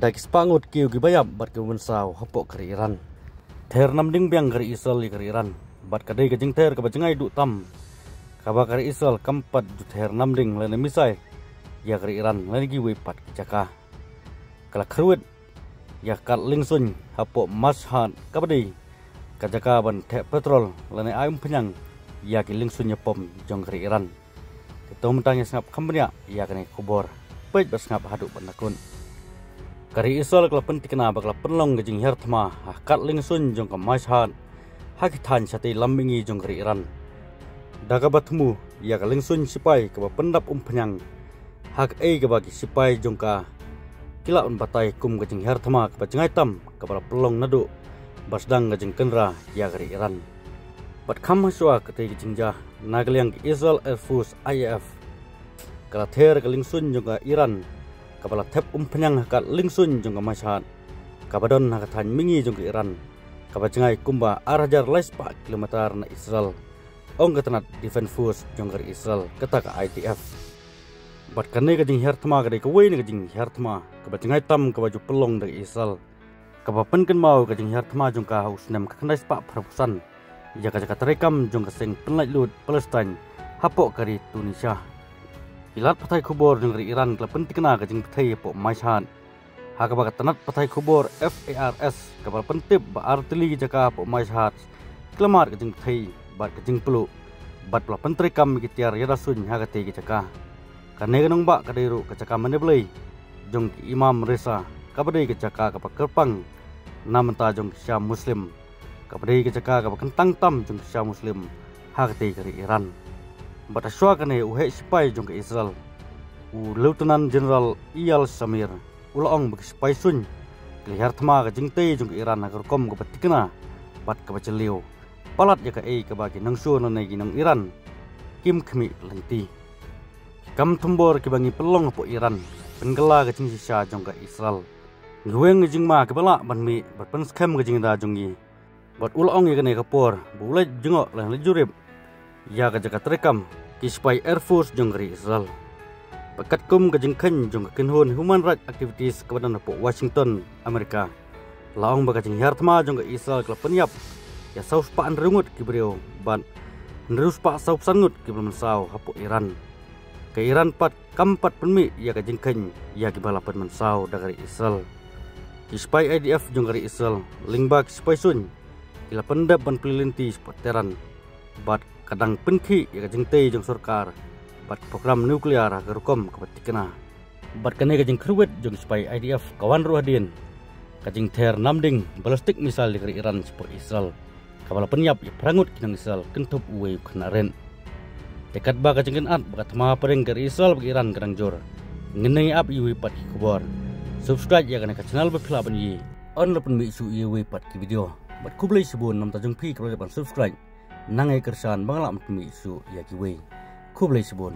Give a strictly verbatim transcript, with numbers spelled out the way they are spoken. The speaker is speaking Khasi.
Ki spah ngut kiew kiba ïap bad kiba mynsaw hapoh ka ri Iran. Ther namding biang ka ri Israel ïa ka ri Iran, bad ka dei ka jingther kaba jngai duh tam, kaba ka ri Israel kam pat ju ther namding lane missile ïa ka ri Iran lane kiwei pat ki jaka. Ka la kyrwit ïa ka kad liengsuiñ hapoh Mashhad, kaba dei ka jaka ban theh petrol lane ai umphniang ïa ki liengsuiñ ïapom jong ka ri Iran. Te to mynta ngin sngap kham bniah ïa kane ka khubor. Peit bad sngap haduh ban da kut. Ka ri Israel ka la pynthikna ba ka la pynlong ka jinghiar thma ha ka kad liengsuiñ jong ka Mashhad, ha ki thaiñ shatei lam mihngi jong ka ri Iran, da kaba thmu ïa ka liengsuiñ sipai kaba pyndap umphniang ha kaei kaba ki sipai jong ka ki la pynbatai kum ka jinghiar thma kaba jngai tam kaba la pynlong naduh ba sdang ka jingkynra ïa ka ri Iran. Bad kham hashwa katei ka jingjia, na ka liang ka Israel Air Force, I A F, ka la ther ka liengsuiñ jong ka Iran kaba la thep umphniang ha ka kad liengsuiñ jong ka Mashhad, kaba don ha ka thaiñ mihngi jong ka Iran, kaba jngai kumba ar hajar lai spah kilometer na Israel, ong ka tnat Defense Force jong ka ri Israel, kata ka I D F. Bad kane ka jinghiar thma ka dei kawei na ka jinghiar thma kaba jngai tam kaba ju pynlong da ka Israel, kaba pynkynmaw ka jinghiar thma jong ka ha u snem ka khyndai spah phra phew san ïa ka jaka treikam jong ka seng pynlait luid Palestine hapoh ka ri Tunisia. Ki lad pathai khubor jong ka ri Iran ka la pynthikna ka jingpyrthei hapoh Mashhad, ha kaba ka tnat pathai khubor F A R S kaba la pyntip ba ar tylli ki jaka hapoh Mashhad ki la mad ka jingpyrthei bad ka jingpluh, bad ba la pyntreikam ïa ki tiar ïada suiñ ha katei ki jaka. Kane ka nongbah ka dei ruh ka jaka mane blei jong ki Imam Reza, kaba dei ka jaka kaba kyrpang na bynta jong ki Shia Muslim, kaba dei ka jaka kaba kyntang tam jong ki Shia Muslim ha katei ka ri Iran. Bad hashwa kane, u heh sipai jong ka Israel, u Lieutenant General Eyal Zamir, u la ong ba ki sipai suiñ ki la hiar thma ka jingtei jong ka Iran ha ka rukom kaba thikna bad kaba jylliew, palat ïa kaei kaba ki nongshun lane ki nong Iran kim khmih lynti. Ki kam thombor kiba ngi pynlong hapoh Iran pynkylla ka jingshisha jong ka Israel. Ngi weng ka jingma kiba lah ban mih bad pynskhem ka jingïada jong ngi. Bad u la ong ïa kane ka por ba u leit jngoh lane leit jurip ïa ka jaka treikam ki sipai Air Force jong ka ri Israel. Bad katkum ka jingkheiñ jong ka kynhun human rights activities kaba don hapoh Washington, America, la ong ba ka jinghiar thma jong ka Israel ka la pynïap ïa saw spah hynriew ngut ki briew bad hynriew spah saw phew san ngut kiba la mynsaw hapoh Iran. Ka Iran pat kam pat pynmih ïa ka jingkheiñ ïa kiba la pynmynsaw da ka ri Israel. Ki sipai I D F jong ka ri Israel lyngba ki sipai suiñ ki la pyndep ban plie lynti shapoh Tehran, bad ka dang pynkhih ïa ka jingtei jong sorkar bad ka program nuklear ha ka rukom kaba thikna. Bad kane ka jingkyrwit jong ki sipai I D F ka wan ruh hadien ka jingther namding ballistic missile ïa ka ri Iran shapoh Israel, kaba la pynïap ïa phra ngut ki nong Israel, kynthup uwei u khynnah rit. Te katba ka jingkynad ba ka thma hapdeng ka ri Israel bad ka Iran ka dang jur, ngin nang ïa ap ïa uwei pat ki khubor. Subscribe ïa kane ka channel ba phi lah ban ïohi, yn da pynmih shuh ïa uwei pat ki video. Bad khublei shibun na ka bynta jong phi kiba la dep ban subscribe. Nang ai kyrshan ba nga lah ban pynmih shuh ïa kiwei. Khublei shibun.